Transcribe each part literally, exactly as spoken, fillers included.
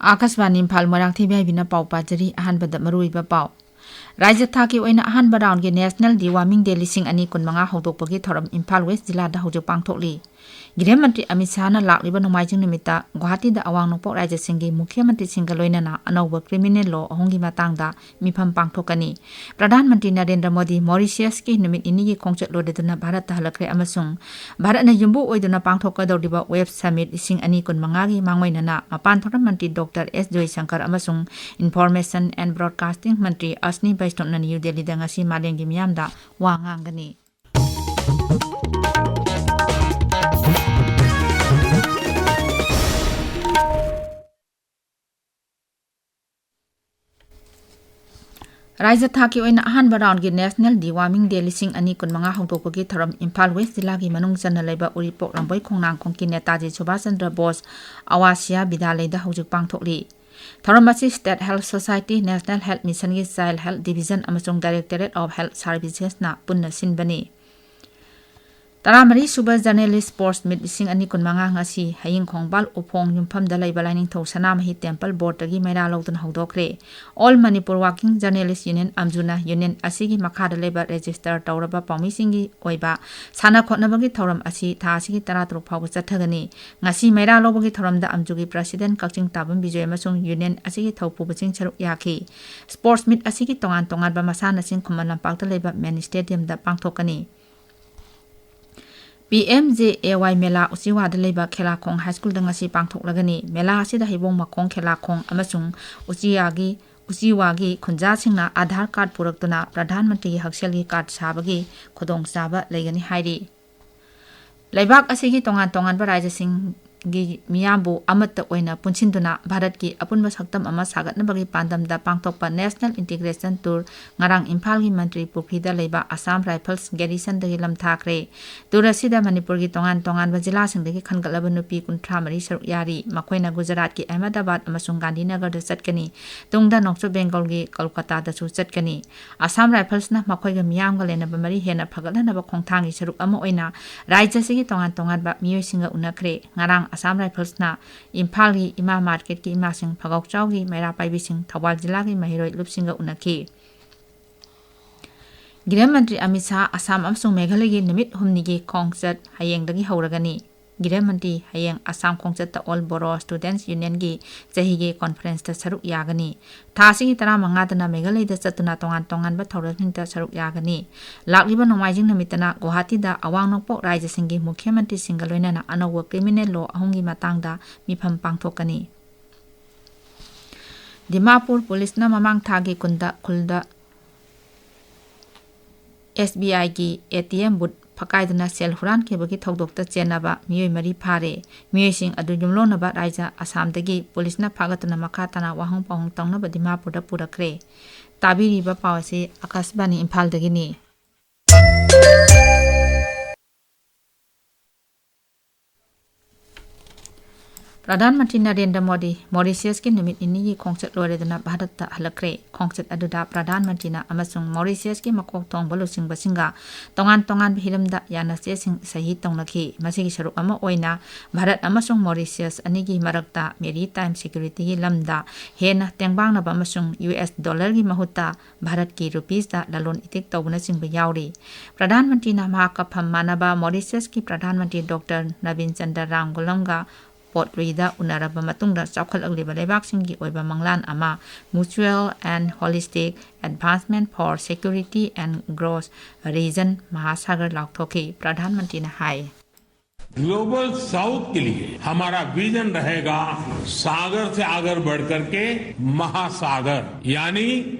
ꯑꯥꯀꯥꯁꯕꯥꯅꯤ ꯏꯝꯐꯥꯜ, ꯃꯣꯏꯔꯥꯡꯊꯦꯝ ꯌꯥꯏꯕꯤꯅ ꯄꯥꯎ ꯄꯥꯖꯔꯤ꯫ ꯑꯍꯥꯟꯕꯗ ꯃꯔꯨꯑꯣꯏꯕ ꯄꯥꯎ꯫ ꯔꯥꯖ꯭ꯌ ꯊꯥꯛꯀꯤ ꯑꯣꯏꯅ ꯑꯍꯥꯟꯕ ꯔꯥꯎꯟꯒꯤ National Deworming Day ꯂꯤꯁꯤꯡ ꯑꯅꯤ ꯀꯨꯟꯃꯉꯥ ꯍꯧꯗꯣꯛꯄꯒꯤ ꯊꯧꯔꯝ ꯏꯝꯐꯥꯜ ꯋꯦꯁ ꯖꯤꯂꯥꯗ ꯍꯧꯖꯤꯛ ꯄꯥꯡꯊꯣꯛꯂꯤ꯫ ꯒ꯭ꯔꯤꯍ ꯃꯟꯇ꯭ꯔꯤ ꯑꯃꯤꯠ ꯁꯥꯍꯅ ꯂꯥꯛꯂꯤꯕ ꯅꯣꯡꯃꯥꯏꯖꯤꯡ ꯅꯨꯃꯤꯠꯇ ꯒꯨꯋꯥꯍꯥꯇꯤꯗ ꯑꯋꯥꯡ ꯅꯣꯡꯄꯣꯛ ꯔꯥꯖ꯭ꯌꯁꯤꯡꯒꯤ ꯃꯨꯈ꯭ꯌ ꯃꯟꯇ꯭ꯔꯤꯁꯤꯡꯒ ꯂꯣꯏꯅꯅ ꯑꯅꯧꯕ criminal law ꯑꯍꯨꯝꯒꯤ ꯃꯇꯥꯡꯗ ꯃꯤꯐꯝ ꯄꯥꯡꯊꯣꯛꯀꯅꯤ꯫ ꯄ꯭ꯔꯙꯥꯟ ꯃꯟꯇ꯭ꯔꯤ ꯅꯔꯦꯟꯗ꯭ꯔ ꯃꯣꯗꯤ ꯃꯣꯔꯤꯁꯤꯌꯁꯀꯤ ꯅꯨꯃꯤꯠ ꯅꯤꯅꯤꯒꯤ ꯈꯣꯡꯆꯠ ꯂꯣꯏꯔꯗꯨꯅ ꯚꯥꯔꯠꯇ ꯍꯜꯂꯛꯈ꯭ꯔꯦ ꯑꯃꯁꯨꯡ ꯚꯥꯔꯠꯅ ꯌꯨꯝꯕꯨ ꯑꯣꯏꯗꯨꯅ ꯄꯥꯡꯊꯣꯛꯀꯗꯧꯔꯤꯕ Web Summit ꯂꯤꯁꯤꯡ ꯑꯅꯤ ꯀꯨꯟꯃꯉꯥꯒꯤ ꯃꯥꯡꯑꯣꯏꯅꯅ ꯃꯄꯥꯟ ꯊꯧꯔꯝ ꯃꯟꯇ꯭ꯔꯤ ꯗꯣꯛꯇꯔ ꯑꯦꯁ ꯖꯣꯏꯁꯪꯀꯔ ꯑꯃꯁꯨꯡ Information and Broadcasting Mantri ꯑꯁꯅꯤ ꯕꯩꯁꯅꯣꯞꯅ new ꯗꯦꯜꯂꯤꯗ ꯉꯁꯤ ꯃꯥꯂꯦꯝꯒꯤ ꯃꯤꯌꯥꯝꯗ ꯋꯥ ꯉꯥꯡꯒꯅꯤ꯫ ꯔꯥꯖ꯭ꯌ ꯊꯥꯛꯀꯤ ꯑꯣꯏꯅ ꯑꯍꯥꯟꯕ ꯔꯥꯎꯟꯒꯤ National Deworming Day ꯂꯤꯁꯤꯡ ꯑꯅꯤ ꯀꯨꯟꯃꯉꯥ ꯍꯧꯗꯣꯛꯄꯒꯤ ꯊꯧꯔꯝ ꯏꯝꯐꯥꯜ ꯋꯦꯁ ꯖꯤꯂꯥꯒꯤ ꯃꯅꯨꯡ ꯆꯟꯅ ꯂꯩꯕ ꯎꯔꯤꯄꯣꯛ ꯂꯝꯕꯣꯏ ꯈꯣꯡꯅꯥꯡꯈꯣꯡꯒꯤ ꯅꯦꯇꯥꯖꯤ ꯁꯨꯚꯥꯁ ꯆꯟꯗ꯭ꯔ ꯕꯣꯁ ꯑꯋꯥꯁꯤꯌꯥ ꯕꯤꯗ꯭ꯌꯥꯂꯌꯗ ꯍꯧꯖꯤꯛ ꯄꯥꯡꯊꯣꯛꯂꯤ꯫ ꯊꯧꯔꯝ ꯑꯁꯤ State Health Society, National Health Missionꯒꯤ Child Health Division ꯑꯃꯁꯨꯡ Directorate of Health Servicesꯅ ꯄꯨꯟꯅ ꯁꯤꯟꯕꯅꯤ꯫ ꯇꯔꯥꯃꯔꯤ ꯁꯨꯕ Journalist Sports Meet ꯂꯤꯁꯤꯡ ꯑꯅꯤ ꯀꯨꯟꯃꯉꯥ ꯉꯁꯤ ꯍꯌꯤꯡ ꯈꯣꯡꯕꯥꯜ ꯎꯐꯣꯡ ꯌꯨꯝꯐꯝꯗ ꯂꯩꯕ ꯂꯥꯏꯅꯤꯡꯊꯧ ꯁꯅꯥꯃꯍꯤ Temple Boardꯇꯒꯤ ꯃꯩꯔꯥ ꯂꯧꯗꯨꯅ ꯍꯧꯗꯣꯛꯈ꯭ꯔꯦ꯫ All Manipur Working Journalist Union, ꯑꯝꯖꯨꯅ union ꯑꯁꯤꯒꯤ ꯃꯈꯥꯗ ꯂꯩꯕ register ꯇꯧꯔꯕ ꯄꯥꯎꯃꯤꯁꯤꯡꯒꯤ ꯑꯣꯏꯕ ꯁꯥꯟꯅ ꯈꯣꯠꯅꯕꯒꯤ ꯊꯧꯔꯝ ꯑꯁꯤ ꯊꯥ ꯑꯁꯤꯒꯤ ꯇꯔꯥꯇꯔꯨꯛ ꯐꯥꯎꯕ ꯆꯠꯊꯒꯅꯤ꯫ ꯉꯁꯤ ꯃꯩꯔꯥ ꯂꯧꯕꯒꯤ ꯊꯧꯔꯝꯗ ꯑꯝꯖꯨꯒꯤ President ꯀꯛꯆꯤꯡ ꯇꯥꯕꯝ ꯕꯤꯖꯣꯏ ꯑꯃꯁꯨꯡ union ꯑꯁꯤꯒꯤ ꯊꯧꯄꯨꯕꯁꯤꯡ ꯁꯔꯨꯛ ꯌꯥꯈꯤ꯫ Sports Meet ꯑꯁꯤꯒꯤ ꯇꯣꯉꯥꯟ ꯇꯣꯉꯥꯟꯕ ꯃꯁꯥꯟꯅꯁꯤꯡ ꯈꯨꯃꯟ ꯂꯝꯄꯥꯛꯇ ꯂꯩꯕ Mini Stadiumꯗ ꯄꯥꯡꯊꯣꯛꯀꯅꯤ꯫ P M J A Y ꯃꯦꯂꯥ ꯎꯆꯤꯋꯥꯗ ꯂꯩꯕ ꯈꯦꯂꯥꯈꯣꯡ High Schoolꯗ ꯉꯁꯤ ꯄꯥꯡꯊꯣꯛꯂꯒꯅꯤ꯫ ꯃꯦꯂꯥ ꯑꯁꯤꯗ ꯍꯩꯕꯣꯡ ꯃꯈꯣꯡ ꯈꯦꯂꯥꯈꯣꯡ ꯑꯃꯁꯨꯡ ꯎꯆꯤꯋꯥꯒꯤ, ꯎꯆꯤꯋꯥꯒꯤ ꯈꯨꯟꯖꯥꯁꯤꯡꯅ Aadhaar card ꯄꯨꯔꯛꯇꯨꯅ ꯄ꯭ꯔꯙꯥꯟ ꯃꯟꯇ꯭ꯔꯤꯒꯤ ꯍꯛꯁꯦꯜꯒꯤ card ꯁꯥꯕꯒꯤ ꯈꯨꯗꯣꯡꯆꯥꯕ ꯂꯩꯒꯅꯤ ꯍꯥꯏꯔꯤ꯫ ꯂꯩꯕꯥꯛ ꯑꯁꯤꯒꯤ ꯇꯣꯉꯥꯟ ꯇꯣꯉꯥꯟꯕ ꯔꯥꯖ꯭ꯌꯁꯤꯡꯒꯤ ꯃꯤꯌꯥꯝꯕꯨ ꯑꯃꯠꯇ ꯑꯣꯏꯅ ꯄꯨꯟꯁꯤꯟꯗꯨꯅ ꯚꯥꯔꯠꯀꯤ ꯑꯄꯨꯟꯕ ꯁꯛꯇꯝ ꯑꯃ ꯁꯥꯒꯠꯅꯕꯒꯤ ꯄꯥꯟꯗꯝꯗ ꯄꯥꯡꯊꯣꯛꯄ National Integration Tour ꯉꯔꯥꯡ ꯏꯝꯐꯥꯜꯒꯤ ꯃꯟꯇ꯭ꯔꯤ ꯄꯨꯈ꯭ꯔꯤꯗ ꯂꯩꯕ Assam Rifles garrisonꯗꯒꯤ ꯂꯝꯊꯥꯈ꯭ꯔꯦ꯫ Tour ꯑꯁꯤꯗ ꯃꯅꯤꯄꯨꯔꯒꯤ ꯇꯣꯉꯥꯟ ꯇꯣꯉꯥꯟꯕ ꯖꯤꯂꯥꯁꯤꯡꯗꯒꯤ ꯈꯟꯒꯠꯂꯕ ꯅꯨꯄꯤ ꯀꯨꯟꯊ꯭ꯔꯥ ꯃꯔꯤ ꯁꯔꯨꯛ ꯌꯥꯔꯤ꯫ ꯃꯈꯣꯏꯅ ꯒꯨꯖꯔꯥꯠꯀꯤ ꯑꯍꯃꯗꯥꯕꯥꯗ ꯑꯃꯁꯨꯡ ꯒꯥꯟꯙꯤꯅꯒꯔꯗ ꯆꯠꯀꯅꯤ꯫ ꯇꯨꯡꯗ ꯅꯣꯡꯆꯨꯞ ꯕꯦꯡꯒꯣꯜꯒꯤ ꯀꯣꯜꯀꯇꯥꯗꯁꯨ ꯆꯠꯀꯅꯤ꯫ Assam Riflesꯅ ꯃꯈꯣꯏꯒ ꯃꯤꯌꯥꯝꯒ ꯂꯩꯅꯕ ꯃꯔꯤ ꯍꯦꯟꯅ ꯐꯒꯠꯍꯟꯅꯕ ꯈꯣꯡꯊꯥꯡꯒꯤ ꯁꯔꯨꯛ ꯑꯃ ꯑꯣꯏꯅ ꯔꯥꯖ꯭ꯌ ꯑꯁꯤꯒꯤ ꯇꯣꯉꯥꯟ ꯇꯣꯉꯥꯟꯕ ꯃꯤꯑꯣꯏꯁꯤꯡꯒ ꯎꯅꯈ꯭ꯔꯦ꯫ ꯉꯔꯥꯡ ꯑꯁꯥꯝ ꯔꯥꯏꯐꯜꯁꯅ ꯏꯝꯐꯥꯜꯒꯤ ꯏꯃꯥ ꯃꯥꯔꯀꯦꯠꯀꯤ ꯏꯃꯥꯁꯤꯡ, ꯐꯒꯥꯎꯆꯥꯎꯒꯤ ꯃꯩꯔꯥ ꯄꯥꯏꯕꯤꯁꯤꯡ, ꯊꯧꯕꯥꯜ ꯖꯤꯂꯥꯒꯤ ꯃꯍꯩꯔꯣꯏ ꯂꯨꯞꯁꯤꯡꯒ ꯎꯅꯈꯤ꯫ ꯒ꯭ꯔꯤꯍ ꯃꯟꯇ꯭ꯔꯤ ꯑꯃꯤꯠ ꯁꯥꯍ ꯑꯁꯥꯝ ꯑꯃꯁꯨꯡ ꯃꯦꯘꯥꯂꯌꯒꯤ ꯅꯨꯃꯤꯠ ꯍꯨꯝꯅꯤꯒꯤ ꯈꯣꯡꯆꯠ ꯍꯌꯦꯡꯗꯒꯤ ꯍꯧꯔꯒꯅꯤ꯫ ꯒ꯭ꯔꯤꯍ ꯃꯟꯇ꯭ꯔꯤ ꯍꯌꯦꯡ ꯑꯁꯥꯝ ꯈꯣꯡꯆꯠꯇ ꯑꯣꯜ ꯕꯣꯔꯣ ꯁ꯭ꯇꯨꯗꯦꯟꯠꯁ ꯌꯨꯅꯤꯌꯟꯒꯤ ꯆꯍꯤꯒꯤ ꯀꯣꯟꯐꯔꯦꯟꯁꯇ ꯁꯔꯨꯛ ꯌꯥꯒꯅꯤ꯫ ꯊꯥ ꯑꯁꯤꯒꯤ ꯇꯔꯥꯃꯉꯥꯗꯅ ꯃꯦꯘꯥꯂꯌꯗ ꯆꯠꯇꯨꯅ ꯇꯣꯉꯥꯟ ꯇꯣꯉꯥꯟꯕ ꯊꯧꯔꯝꯁꯤꯡꯗ ꯁꯔꯨꯛ ꯌꯥꯒꯅꯤ꯫ ꯂꯥꯛꯂꯤꯕ ꯅꯣꯡꯃꯥꯏꯖꯤꯡ ꯅꯨꯃꯤꯠꯇꯅ ꯒꯨꯋꯥꯍꯥꯇꯤꯗ ꯑꯋꯥꯡ ꯅꯣꯡꯄꯣꯛ ꯔꯥꯖ꯭ꯌꯁꯤꯡꯒꯤ ꯃꯨꯈ꯭ꯌ ꯃꯟꯇ꯭ꯔꯤꯁꯤꯡꯒ ꯂꯣꯏꯅꯅ ꯑꯅꯧꯕ ꯀ꯭ꯔꯤꯃꯤꯅꯦꯜ ꯂꯣ ꯑꯍꯨꯝꯒꯤ ꯃꯇꯥꯡꯗ ꯃꯤꯐꯝ ꯄꯥꯡꯊꯣꯛꯀꯅꯤ꯫ ꯗꯤꯃꯥꯄꯨꯔ ꯄꯨꯂꯤꯁꯅ ꯃꯃꯥꯡ ꯊꯥꯒꯤ ꯀꯨꯟꯗ ꯈꯨꯜꯗ ꯑꯦꯁ ꯕꯤ ꯑꯥꯏꯒꯤ ꯑꯦ ꯇꯤ ꯑꯦꯝ ꯕꯨꯠ ꯐꯀꯥꯏꯗꯨꯅ ꯁꯦꯜ ꯍꯨꯔꯥꯟꯈꯤꯕꯒꯤ ꯊꯧꯗꯣꯛꯇ ꯆꯦꯟꯅꯕ ꯃꯤꯑꯣꯏ ꯃꯔꯤ ꯐꯥꯔꯦ꯫ ꯃꯤꯑꯣꯏꯁꯤꯡ ꯑꯗꯨ ꯌꯨꯝꯂꯣꯟꯅꯕ ꯔꯥꯏꯖ꯭ꯌ ꯑꯁꯥꯝꯗꯒꯤ ꯄꯨꯂꯤꯁꯅ ꯐꯥꯒꯠꯇꯨꯅ ꯃꯈꯥ ꯇꯥꯅ ꯋꯥꯍꯪ ꯄꯥꯎꯍꯪ ꯇꯧꯅꯕ ꯗꯤꯃꯥꯄꯨꯔꯗ ꯄꯨꯔꯛꯈ꯭ꯔꯦ꯫ ꯇꯥꯕꯤꯔꯤꯕ ꯄꯥꯎ ꯑꯁꯤ ꯑꯀꯥꯁꯕꯥꯅꯤ ꯏꯝꯐꯥꯜꯗꯒꯤꯅꯤ꯫ ꯄ꯭ꯔꯙꯥꯟ ꯃꯟꯇ꯭ꯔꯤ ꯅꯔꯦꯟꯗ꯭ꯔ ꯃꯣꯗꯤ ꯃꯣꯔꯤꯁꯤꯌꯁꯀꯤ ꯅꯨꯃꯤꯠ ꯅꯤꯅꯤꯒꯤ ꯈꯣꯡꯆꯠ ꯂꯣꯏꯔꯗꯨꯅ ꯚꯥꯔꯠꯇ ꯍꯜꯂꯛꯈ꯭ꯔꯦ꯫ ꯈꯣꯡꯆꯠ ꯑꯗꯨꯗ ꯄ꯭ꯔꯙꯥꯟ ꯃꯟꯇ꯭ꯔꯤꯅ ꯑꯃꯁꯨꯡ ꯃꯣꯔꯤꯁꯤꯌꯁꯀꯤ ꯃꯀꯣꯛ ꯊꯣꯡꯕ ꯂꯨꯆꯤꯡꯕꯁꯤꯡꯒ ꯇꯣꯉꯥꯟ ꯇꯣꯉꯥꯟꯕ ꯍꯤꯔꯝꯗ ꯌꯥꯅꯆꯦꯁꯤꯡ ꯁꯍꯤ ꯇꯧꯅꯈꯤ꯫ ꯃꯁꯤꯒꯤ ꯁꯔꯨꯛ ꯑꯃ ꯑꯣꯏꯅ ꯚꯥꯔꯠ ꯑꯃꯁꯨꯡ ꯃꯣꯔꯤꯁꯤꯌꯁ ꯑꯅꯤꯒꯤ ꯃꯔꯛꯇ ꯃꯦꯔꯤ ꯇꯥꯏꯝ ꯁꯦꯀ꯭ꯌꯨꯔꯤꯇꯤꯒꯤ ꯂꯝꯗ ꯍꯦꯟꯅ ꯇꯦꯡꯕꯥꯡꯅꯕ ꯑꯃꯁꯨꯡ ꯌꯨ ꯑꯦꯁ ꯗꯣꯂꯔꯒꯤ ꯃꯍꯨꯠꯇ ꯚꯥꯔꯠꯀꯤ ꯔꯨꯄꯤꯁꯇ ꯂꯂꯣꯟ ꯏꯇꯤꯛ ꯇꯧꯕꯅꯆꯤꯡꯕ ꯌꯥꯎꯔꯤ꯫ ꯄ꯭ꯔꯙꯥꯟ ꯃꯟꯇ꯭ꯔꯤꯅ ꯃꯍꯥꯛꯀ ꯐꯝ ꯃꯥꯟꯅꯕ ꯃꯣꯔꯤꯁꯤꯌꯁꯀꯤ ꯄ꯭ꯔꯙꯥꯟ ꯃꯟꯇ꯭ꯔꯤ ꯗꯣꯛꯇꯔ ꯅꯕꯤꯟ ꯆꯟꯗ꯭ꯔ ꯔꯥꯝꯒꯨꯂꯝꯒ ꯄꯣꯠꯂꯨꯏꯗ ꯎꯅꯔꯕ ꯃꯇꯨꯡꯗ ꯆꯥꯎꯈꯠꯂꯛꯂꯤꯕ ꯂꯩꯕꯥꯛꯁꯤꯡꯒꯤ ꯑꯣꯏꯕ ꯃꯪꯂꯥꯟ ꯑꯃ, Mutual and Holistic Advancement for Security and Growth Region Mahasagar ꯂꯥꯎꯊꯣꯛꯈꯤ꯫ ꯄ꯭ꯔꯙꯥꯟ ꯃꯟꯇ꯭ꯔꯤꯅ ꯍꯥꯏ꯫ ग्लोबल साउथ के लिए हमारा विजन रहेगा सागर से आगे बढ़ करके महासागर, यानी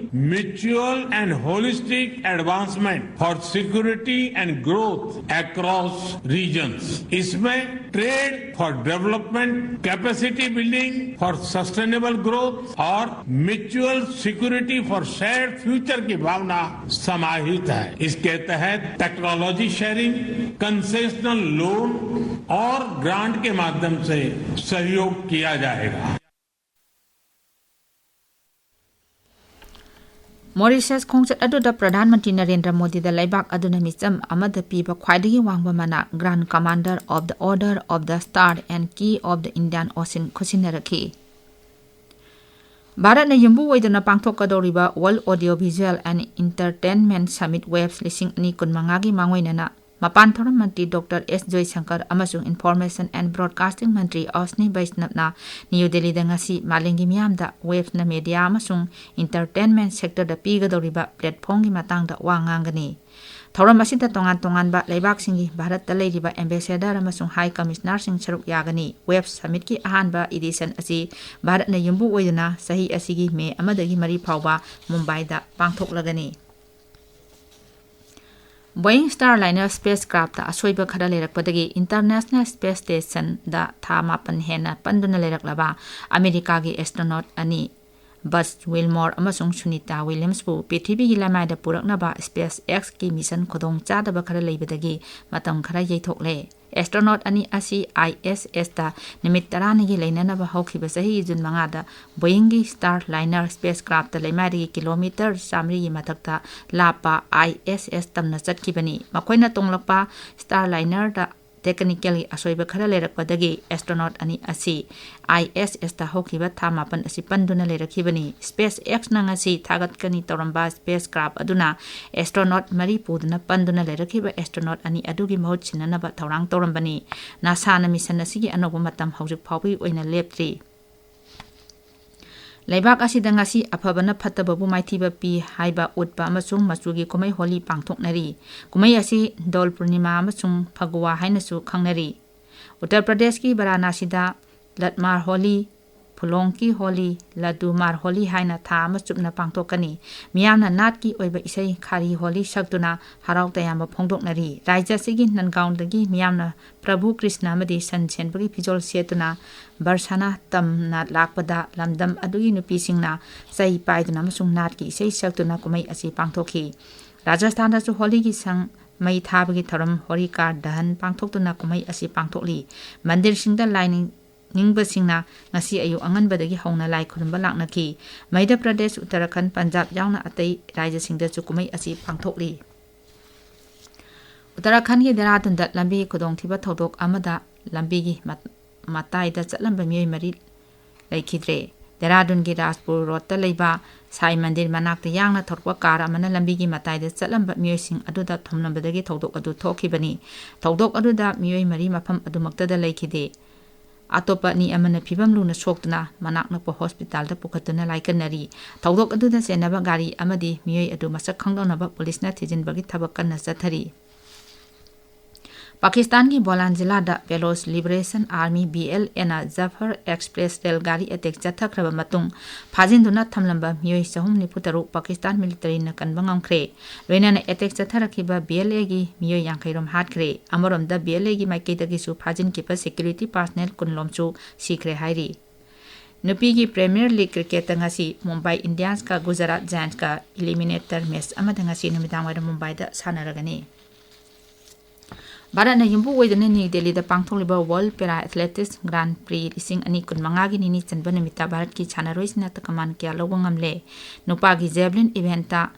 Mutual and Holistic Advancement for Security and Growth Across Regions। इसमें Trade for Development, Capacity Building for Sustainable Growth और Mutual Security for Shared Future की भावना समाहित है। इसके तहत टेक्नोलॉजी शेयरिंग, कंसेशनल लोन और ग्रांट के माध्यम से सहयोग किया जाएगा। ꯃꯣꯔꯤꯁꯤꯌꯁ ꯈꯣꯡꯆꯠ ꯑꯗꯨꯗ ꯄ꯭ꯔꯙꯥꯟ ꯃꯟꯇ꯭ꯔꯤ ꯅꯔꯦꯟꯗ꯭ꯔ ꯃꯣꯗꯤꯗ ꯂꯩꯕꯥꯛ ꯑꯗꯨꯅ ꯃꯤꯆꯝ ꯑꯃꯗ ꯄꯤꯕ ꯈ꯭ꯋꯥꯏꯗꯒꯤ ꯋꯥꯡꯕ ꯃꯅꯥ, Grand Commander of the Order of the Star and Key of the Indian Ocean ꯈꯨꯠꯁꯤꯟꯅꯔꯛꯈꯤ꯫ ꯚꯥꯔꯠꯅ ꯌꯨꯝꯕꯨ ꯑꯣꯏꯗꯨꯅ ꯄꯥꯡꯊꯣꯛꯀꯗꯧꯔꯤꯕ World Audio Visual and Entertainment Summit WAVES ꯂꯤꯁꯤꯡ ꯑꯅꯤ ꯀꯨꯟꯃꯉꯥꯒꯤ ꯃꯥꯡꯑꯣꯏꯅꯅ ꯃꯄꯥꯟ ꯊꯧꯔꯝ ꯃꯟꯇ꯭ꯔꯤ ꯗꯣꯛꯇꯔ ꯑꯦꯁ ꯖꯣꯏꯁꯪꯀꯔ ꯑꯃꯁꯨꯡ Information and Broadcasting Mantri ꯑꯁ꯭ꯅꯤ ꯕꯩꯁꯅꯕꯅ new ꯗꯦꯜꯂꯤꯗ ꯉꯁꯤ ꯃꯥꯂꯦꯝꯒꯤ ꯃꯤꯌꯥꯝꯗ WAVESꯅ media ꯑꯃꯁꯨꯡ entertainment sectorꯗ ꯄꯤꯒꯗꯧꯔꯤꯕ platformꯒꯤ ꯃꯇꯥꯡꯗ ꯋꯥ ꯉꯥꯡꯒꯅꯤ꯫ ꯊꯧꯔꯝ ꯑꯁꯤꯗ ꯇꯣꯉꯥꯟ ꯇꯣꯉꯥꯟꯕ ꯂꯩꯕꯥꯛꯁꯤꯡꯒꯤ ꯚꯥꯔꯠꯇ ꯂꯩꯔꯤꯕ ambassador ꯑꯃꯁꯨꯡ high commissionerꯁꯤꯡ ꯁꯔꯨꯛ ꯌꯥꯒꯅꯤ꯫ WAVES Summitꯀꯤ ꯑꯍꯥꯟꯕ edition ꯑꯁꯤ ꯚꯥꯔꯠꯅ ꯌꯨꯝꯕꯨ ꯑꯣꯏꯗꯨꯅ ꯆꯍꯤ ꯑꯁꯤꯒꯤ ꯃꯦ ꯑꯃꯗꯒꯤ ꯃꯔꯤ ꯐꯥꯎꯕ ꯃꯨꯝꯕꯥꯏꯗ ꯄꯥꯡꯊꯣꯛꯂꯒꯅꯤ꯫ Boeing Starliner spacecraftꯇ ꯑꯁꯣꯏꯕ ꯈꯔ ꯂꯩꯔꯛꯄꯗꯒꯤ International Space Stationꯗ ꯊꯥ ꯃꯥꯄꯟ ꯍꯦꯟꯅ ꯄꯟꯗꯨꯅ ꯂꯩꯔꯛꯂꯕ ꯑꯃꯦꯔꯤꯀꯥꯒꯤ astronaut ꯑꯅꯤ, Buzz Wilmore ꯑꯃꯁꯨꯡ Sunita Williamsꯄꯨ ꯄ꯭ꯔꯤꯊꯤꯕꯤꯒꯤ ꯂꯩꯃꯥꯏꯗ ꯄꯨꯔꯛꯅꯕ SpaceXꯀꯤ mission ꯈꯨꯗꯣꯡ ꯆꯥꯗꯕ ꯈꯔ ꯂꯩꯕꯗꯒꯤ ꯃꯇꯝ ꯈꯔ ꯌꯩꯊꯣꯛꯂꯦ꯫ Astronaut ꯑꯅꯤ ꯑꯁꯤ ISSꯇ ꯅꯨꯃꯤꯠ ꯇꯔꯥꯅꯤꯒꯤ ꯂꯩꯅꯅꯕ ꯍꯧꯈꯤꯕ ꯆꯍꯤ ꯖꯨꯟ ꯃꯉꯥꯗ Boeingꯒꯤ Starliner spacecraftꯇ ꯂꯩꯃꯥꯏꯗꯒꯤ kilometre ꯆꯥꯃꯔꯤꯒꯤ ꯃꯊꯛꯇ ꯂꯥꯞꯄ ISS ꯇꯝꯅ ꯆꯠꯈꯤꯕꯅꯤ꯫ ꯃꯈꯣꯏꯅ ꯇꯣꯡꯂꯛꯄ Starlinerꯗ technicalꯒꯤ ꯑꯁꯣꯏꯕ ꯈꯔ ꯂꯩꯔꯛꯄꯗꯒꯤ astronaut ꯑꯅꯤ ꯑꯁꯤ ISSꯇ ꯍꯧꯈꯤꯕ ꯊꯥ ꯃꯥꯄꯟ ꯑꯁꯤ ꯄꯟꯗꯨꯅ ꯂꯩꯔꯛꯈꯤꯕꯅꯤ꯫ SpaceXꯅ ꯉꯁꯤ ꯊꯥꯒꯠꯀꯅꯤ ꯇꯧꯔꯝꯕ spacecraft ꯑꯗꯨꯅ astronaut ꯃꯔꯤ ꯄꯨꯗꯨꯅ ꯄꯟꯗꯨꯅ ꯂꯩꯔꯛꯈꯤꯕ astronaut ꯑꯅꯤ ꯑꯗꯨꯒꯤ ꯃꯍꯨꯠ ꯁꯤꯟꯅꯅꯕ ꯊꯧꯔꯥꯡ ꯇꯧꯔꯝꯕꯅꯤ꯫ NASAꯅ mission ꯑꯁꯤꯒꯤ ꯑꯅꯧꯕ ꯃꯇꯝ ꯍꯧꯖꯤꯛ ꯐꯥꯎꯕꯒꯤ ꯑꯣꯏꯅ ꯂꯦꯞꯇ꯭ꯔꯤ꯫ ꯂꯩꯕꯥꯛ ꯑꯁꯤꯗ ꯉꯁꯤ ꯑꯐꯕꯅ ꯐꯠꯇꯕꯕꯨ ꯃꯥꯏꯊꯤꯕ ꯄꯤ ꯍꯥꯏꯕ ꯎꯠꯄ ꯑꯃꯁꯨꯡ ꯃꯆꯨꯒꯤ ꯀꯨꯝꯍꯩ ꯍꯣꯂꯤ ꯄꯥꯡꯊꯣꯛꯅꯔꯤ꯫ ꯀꯨꯝꯍꯩ ꯑꯁꯤ ꯗꯣꯜ ꯄꯨꯔꯅꯤꯃꯥ ꯑꯃꯁꯨꯡ ꯐꯒꯨꯋꯥ ꯍꯥꯏꯅꯁꯨ ꯈꯪꯅꯔꯤ꯫ ꯎꯠꯇꯔ ꯄ꯭ꯔꯗꯦꯁꯀꯤ ꯕꯔꯥꯅꯥꯁꯤꯗ ꯂꯠꯃꯥꯔ ꯍꯣꯂꯤ, ꯐꯨꯂꯣꯡꯀꯤ ꯍꯣꯂꯤ, ꯂꯗꯨꯃꯥꯔ ꯍꯣꯂꯤ ꯍꯥꯏꯅ ꯊꯥ ꯑꯃ ꯆꯨꯞꯅ ꯄꯥꯡꯊꯣꯛꯀꯅꯤ꯫ ꯃꯤꯌꯥꯝꯅ ꯅꯥꯠꯀꯤ ꯑꯣꯏꯕ ꯏꯁꯩ ꯈꯥꯔꯤ ꯍꯣꯂꯤ ꯁꯛꯇꯨꯅ ꯍꯔꯥꯎ ꯇꯌꯥꯝꯕ ꯐꯣꯡꯗꯣꯛꯅꯔꯤ꯫ ꯔꯥꯖ꯭ꯌ ꯑꯁꯤꯒꯤ ꯅꯟꯒꯥꯎꯟꯗꯒꯤ ꯃꯤꯌꯥꯝꯅ ꯄ꯭ꯔꯚꯨ ꯀ꯭ꯔꯤꯁꯅ ꯑꯃꯗꯤ ꯁꯟ ꯁꯦꯟꯕꯒꯤ ꯐꯤꯖꯣꯜ ꯁꯦꯠꯇꯨꯅ ꯕꯔꯁꯥꯅꯥ ꯇꯝꯅ ꯂꯥꯛꯄꯗ ꯂꯝꯗꯝ ꯑꯗꯨꯒꯤ ꯅꯨꯄꯤꯁꯤꯡꯅ ꯆꯩ ꯄꯥꯏꯗꯨꯅ ꯑꯃꯁꯨꯡ ꯅꯥꯠꯀꯤ ꯏꯁꯩ ꯁꯛꯇꯨꯅ ꯀꯨꯝꯍꯩ ꯑꯁꯤ ꯄꯥꯡꯊꯣꯛꯈꯤ꯫ ꯔꯥꯖꯁꯊꯥꯟꯗꯁꯨ ꯍꯣꯂꯤꯒꯤ ꯁꯪ ꯃꯩ ꯊꯥꯕꯒꯤ ꯊꯧꯔꯝ ꯍꯣꯂꯤꯀꯥ ꯗꯍꯟ ꯄꯥꯡꯊꯣꯛꯇꯨꯅ ꯀꯨꯝꯍꯩ ꯑꯁꯤ ꯄꯥꯡꯊꯣꯛꯂꯤ꯫ ꯃꯟꯗꯤꯔꯁꯤꯡꯗ ꯂꯥꯏꯅꯤꯡ ꯅꯤꯡꯕꯁꯤꯡꯅ ꯉꯁꯤ ꯑꯌꯨꯛ ꯑꯉꯟꯕꯗꯒꯤ ꯍꯧꯅ ꯂꯥꯏ ꯈꯨꯔꯨꯝꯕ ꯂꯥꯛꯅꯈꯤ꯫ ꯃꯙ꯭ꯌ ꯄ꯭ꯔꯗꯦꯁ, ꯎꯠꯇꯔꯥꯈꯟꯗ, ꯄꯟꯖꯥꯕ ꯌꯥꯎꯅ ꯑꯇꯩ ꯔꯥꯖ꯭ꯌꯁꯤꯡꯗꯁꯨ ꯀꯨꯝꯍꯩ ꯑꯁꯤ ꯄꯥꯡꯊꯣꯛꯂꯤ꯫ ꯎꯠꯇꯔꯥꯈꯟꯗꯒꯤ ꯗꯦꯔꯥꯗꯨꯟꯗ ꯂꯝꯕꯤꯒꯤ ꯈꯨꯗꯣꯡꯊꯤꯕ ꯊꯧꯗꯣꯛ ꯑꯃꯗ ꯂꯝꯕꯤꯒꯤ ꯃꯠ-, ꯃꯇꯥꯏꯗ ꯆꯠꯂꯝꯕ ꯃꯤꯑꯣꯏ ꯃꯔꯤ ꯂꯩꯈꯤꯗ꯭ꯔꯦ꯫ ꯗꯦꯔꯥꯗꯨꯟꯒꯤ ꯔꯥꯖꯄꯨꯔ ꯔꯣꯗꯇ ꯂꯩꯕ ꯁꯥꯏ ꯃꯟꯗꯤꯔ ꯃꯅꯥꯛꯇ ꯌꯥꯡꯅ ꯊꯧꯔꯛꯄ ꯀꯥꯔ ꯑꯃꯅ ꯂꯝꯕꯤꯒꯤ ꯃꯇꯥꯏꯗ ꯆꯠꯂꯝꯕ ꯃꯤꯑꯣꯏꯁꯤꯡ ꯑꯗꯨꯗ ꯊꯣꯝꯂꯝꯕꯗꯒꯤ ꯊꯧꯗꯣꯛ ꯑꯗꯨ ꯊꯣꯛꯈꯤꯕꯅꯤ꯫ ꯊꯧꯗꯣꯛ ꯑꯗꯨꯗ ꯃꯤꯑꯣꯏ ꯃꯔꯤ ꯃꯐꯝ ꯑꯗꯨꯃꯛꯇꯗ ꯂꯩꯈꯤꯗꯦ꯫ ꯑꯇꯣꯞꯄ ꯑꯅꯤ ꯑꯃꯅ ꯐꯤꯚꯝ ꯂꯨꯅ ꯁꯣꯛꯇꯨꯅ ꯃꯅꯥꯛ ꯅꯛꯄ ꯍꯣꯁꯄꯤꯇꯥꯜꯗ ꯄꯨꯈꯠꯇꯨꯅ ꯂꯥꯏꯀꯠꯅꯔꯤ꯫ ꯊꯧꯗꯣꯛ ꯑꯗꯨꯗ ꯆꯦꯟꯅꯕ ꯒꯥꯔꯤ ꯑꯃꯗꯤ ꯃꯤꯑꯣꯏ ꯑꯗꯨ ꯃꯁꯛ ꯈꯪꯗꯣꯛꯅꯕ ꯄꯨꯂꯤꯁꯅ ꯊꯤꯖꯤꯟꯕꯒꯤ ꯊꯕꯛ ꯀꯟꯅ ꯆꯠꯊꯔꯤ꯫ ꯄꯥꯀꯤꯁꯇꯥꯟꯒꯤ ꯕꯣꯂꯥꯟ ꯖꯤꯂꯥꯗ Baloch Liberation Army, B L A, ꯅ ꯖꯐꯔ ꯑꯦꯛꯁꯄ꯭ꯔꯦꯁ ꯔꯦꯜ ꯒꯥꯔꯤ ꯑꯦꯇꯦꯛ ꯆꯠꯊꯈ꯭ꯔꯕ ꯃꯇꯨꯡ ꯐꯥꯖꯤꯟꯗꯨꯅ ꯊꯝꯂꯝꯕ ꯃꯤꯑꯣꯏ ꯆꯍꯨꯝ ꯅꯤꯐꯨ ꯇꯔꯨꯛ ꯄꯥꯀꯤꯁꯇꯥꯟ ꯃꯤꯂꯤꯇꯔꯤꯅ ꯀꯟꯕ ꯉꯝꯈ꯭ꯔꯦ꯫ ꯂꯣꯏꯅꯅ ꯑꯦꯇꯦꯛ ꯆꯠꯊꯔꯛꯈꯤꯕ B L A ꯒꯤ ꯃꯤꯑꯣꯏ ꯌꯥꯡꯈꯩ ꯔꯣꯝ ꯍꯥꯠꯈ꯭ꯔꯦ꯫ ꯑꯃꯔꯣꯝꯗ, B L A ꯒꯤ ꯃꯥꯏꯀꯩꯗꯒꯤꯁꯨ ꯐꯥꯖꯤꯟꯈꯤꯕ ꯁꯦꯀ꯭ꯌꯨꯔꯤꯇꯤ ꯄꯥꯔꯁꯅꯦꯜ ꯀꯨꯟ ꯂꯣꯝꯁꯨ ꯁꯤꯈ꯭ꯔꯦ ꯍꯥꯏꯔꯤ꯫ ꯅꯨꯄꯤꯒꯤ ꯄ꯭ꯔꯤꯃꯤꯌꯔ ꯂꯤꯒ ꯀ꯭ꯔꯤꯀꯦꯠꯇ ꯉꯁꯤ ꯃꯨꯝꯕꯥꯏ ꯏꯟꯗꯤꯌꯟꯁꯀ ꯒꯨꯖꯔꯥꯠ ꯖꯥꯌꯟꯁꯀ ꯏꯂꯤꯃꯤꯅꯦꯇꯔ ꯃꯦꯆ ꯑꯃꯗ ꯉꯁꯤ ꯅꯨꯃꯤꯗꯥꯡꯋꯥꯏꯔꯝ ꯃꯨꯝꯕꯥꯏꯗ ꯁꯥꯟꯅꯔꯒꯅꯤ꯫ ꯚꯥꯔꯠꯅ ꯌꯨꯝꯕꯨ ꯑꯣꯏꯗꯨꯅ ꯅ꯭ꯌꯨ ꯗꯦꯜꯂꯤꯗ ꯄꯥꯡꯊꯣꯛꯂꯤꯕ World Para Athletics Grand Prix ꯂꯤꯁꯤꯡ ꯑꯅꯤ ꯀꯨꯟꯃꯉꯥꯒꯤ ꯅꯤꯅꯤ ꯆꯟꯕ ꯅꯨꯃꯤꯠꯇ ꯚꯥꯔꯠꯀꯤ ꯁꯥꯟꯅꯔꯣꯏꯁꯤꯡꯅ ꯇꯀꯃꯥꯟ ꯀꯌꯥ ꯂꯧꯕ ꯉꯝꯂꯦ? ꯅꯨꯄꯥꯒꯤ ꯖꯦꯕꯂꯤꯟ ꯏꯚꯦꯟꯠꯇ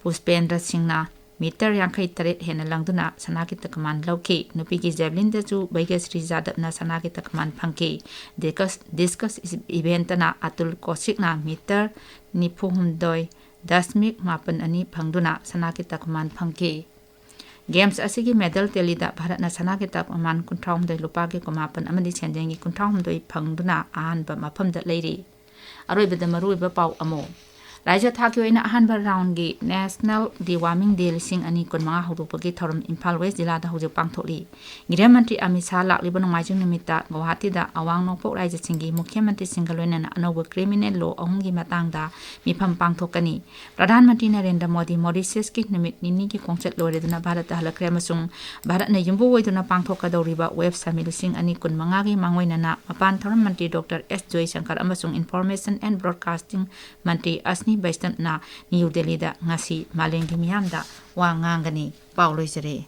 ꯄꯨꯁꯄꯦꯟꯗ꯭ꯔ ꯁꯤꯡꯅ ꯃꯤꯇꯔ ꯌꯥꯡꯈꯩ ꯇꯔꯦꯠ ꯍꯦꯟꯅ ꯂꯪꯗꯨꯅ ꯁꯅꯥꯒꯤ ꯇꯀꯃꯥꯟ ꯂꯧꯈꯤ꯫ ꯅꯨꯄꯤꯒꯤ ꯖꯦꯕꯂꯤꯟꯗꯁꯨ ꯚꯩꯒ꯭ꯌꯁ꯭ꯔꯤ ꯖꯥꯗꯕꯅ ꯁꯅꯥꯒꯤ ꯇꯀꯃꯥꯟ ꯐꯪꯈꯤ꯫ ꯗꯤꯁꯀꯁ, ꯗꯤꯁꯀꯁ ꯏꯚꯦꯟꯠꯇꯅ ꯑꯇꯨꯜ ꯀꯣꯁꯤꯛꯅ ꯃꯤꯇꯔ ꯅꯤꯐꯨ ꯍꯨꯝꯗꯣꯏ ꯗꯁꯃꯤꯛ ꯃꯥꯄꯟ ꯑꯅꯤ ꯐꯪꯗꯨꯅ ꯁꯅꯥꯒꯤ ꯇꯀꯃꯥꯟ ꯐꯪꯈꯤ꯫ ꯒꯦꯝꯁ ꯑꯁꯤꯒꯤ ꯃꯦꯗꯜ ꯇꯦꯂꯤꯗ ꯚꯥꯔꯠꯅ ꯁꯅꯥꯒꯤ ꯇꯀꯃꯥꯟ ꯀꯨꯟꯊ꯭ꯔꯥ ꯍꯨꯝꯗꯣꯏ, ꯂꯨꯄꯥꯒꯤ ꯀꯨꯟꯃꯥꯄꯟ ꯑꯃꯗꯤ ꯁꯦꯟꯖꯦꯡꯒꯤ ꯀꯨꯟꯊ꯭ꯔꯥ ꯍꯨꯝꯗꯣꯏ ꯐꯪꯗꯨꯅ ꯑꯍꯥꯟꯕ ꯃꯐꯝꯗ ꯂꯩꯔꯤ꯫ ꯑꯔꯣꯏꯕꯗ ꯃꯔꯨꯑꯣꯏꯕ ꯄꯥꯎ ꯑꯃꯨꯛ꯫ ꯔꯥꯖ꯭ꯌ ꯊꯥꯛꯀꯤ ꯑꯣꯏꯅ ꯑꯍꯥꯟꯕ ꯔꯥꯎꯟꯒꯤ National Deworming Day ꯂꯤꯁꯤꯡ ꯑꯅꯤ ꯀꯨꯟꯃꯉꯥ ꯍꯧꯗꯣꯛꯄꯒꯤ ꯊꯧꯔꯝ ꯏꯝꯐꯥꯜ ꯋꯦꯁ ꯖꯤꯂꯥꯗ ꯍꯧꯖꯤꯛ ꯄꯥꯡꯊꯣꯛꯂꯤ꯫ ꯒ꯭ꯔꯤꯍ ꯃꯟꯇ꯭ꯔꯤ ꯑꯃꯤꯠ ꯁꯥꯍ ꯂꯥꯛꯂꯤꯕ ꯅꯣꯡꯃꯥꯏꯖꯤꯡ ꯅꯨꯃꯤꯠꯇ ꯒꯧꯍꯥꯇꯤꯗ ꯑꯋꯥꯡ ꯅꯣꯡꯄꯣꯛ ꯔꯥꯖ꯭ꯌꯁꯤꯡꯒꯤ ꯃꯨꯈ꯭ꯌ ꯃꯟꯇ꯭ꯔꯤꯁꯤꯡꯒ ꯂꯣꯏꯅꯅ ꯑꯅꯧꯕ ꯀ꯭ꯔꯤꯃꯤꯅꯦꯜ ꯂꯣ ꯑꯍꯨꯝꯒꯤ ꯃꯇꯥꯡꯗ ꯃꯤꯐꯝ ꯄꯥꯡꯊꯣꯛꯀꯅꯤ꯫ ꯄ꯭ꯔꯙꯥꯟ ꯃꯟꯇ꯭ꯔꯤ ꯅꯔꯦꯟꯗ꯭ꯔ ꯃꯣꯗꯤ ꯃꯣꯔꯤꯁꯤꯌꯁꯀꯤ ꯅꯨꯃꯤꯠ ꯅꯤꯅꯤꯒꯤ ꯈꯣꯡꯆꯠ ꯂꯣꯏꯔꯗꯨꯅ ꯚꯥꯔꯠꯇ ꯍꯜꯂꯛꯈ꯭ꯔꯦ ꯑꯃꯁꯨꯡ ꯚꯥꯔꯠꯅ ꯌꯨꯝꯕꯨ ꯑꯣꯏꯗꯨꯅ ꯄꯥꯡꯊꯣꯛꯀꯗꯧꯔꯤꯕ ꯋꯦꯕ ꯁꯃꯤꯠ ꯂꯤꯁꯤꯡ ꯑꯅꯤ ꯀꯨꯟꯃꯉꯥꯒꯤ ꯃꯥꯡꯑꯣꯏꯅꯅ ꯃꯄꯥꯟ ꯊꯧꯔꯝ ꯃꯟꯇ꯭ꯔꯤ ꯗꯣꯛꯇꯔ ꯑꯦꯁ ꯖꯣꯏꯁꯪꯀꯔ ꯑꯃꯁꯨꯡ information and broadcasting Mantri ꯑꯁꯅꯤ ꯕꯩꯁꯅꯞꯅ new ꯗꯦꯜꯂꯤꯗ ꯉꯁꯤ ꯃꯥꯂꯦꯝꯒꯤ ꯃꯤꯌꯥꯝꯗ ꯋꯥ ꯉꯥꯡꯒꯅꯤ꯫ ꯄꯥꯎ ꯂꯣꯏꯖꯔꯦ꯫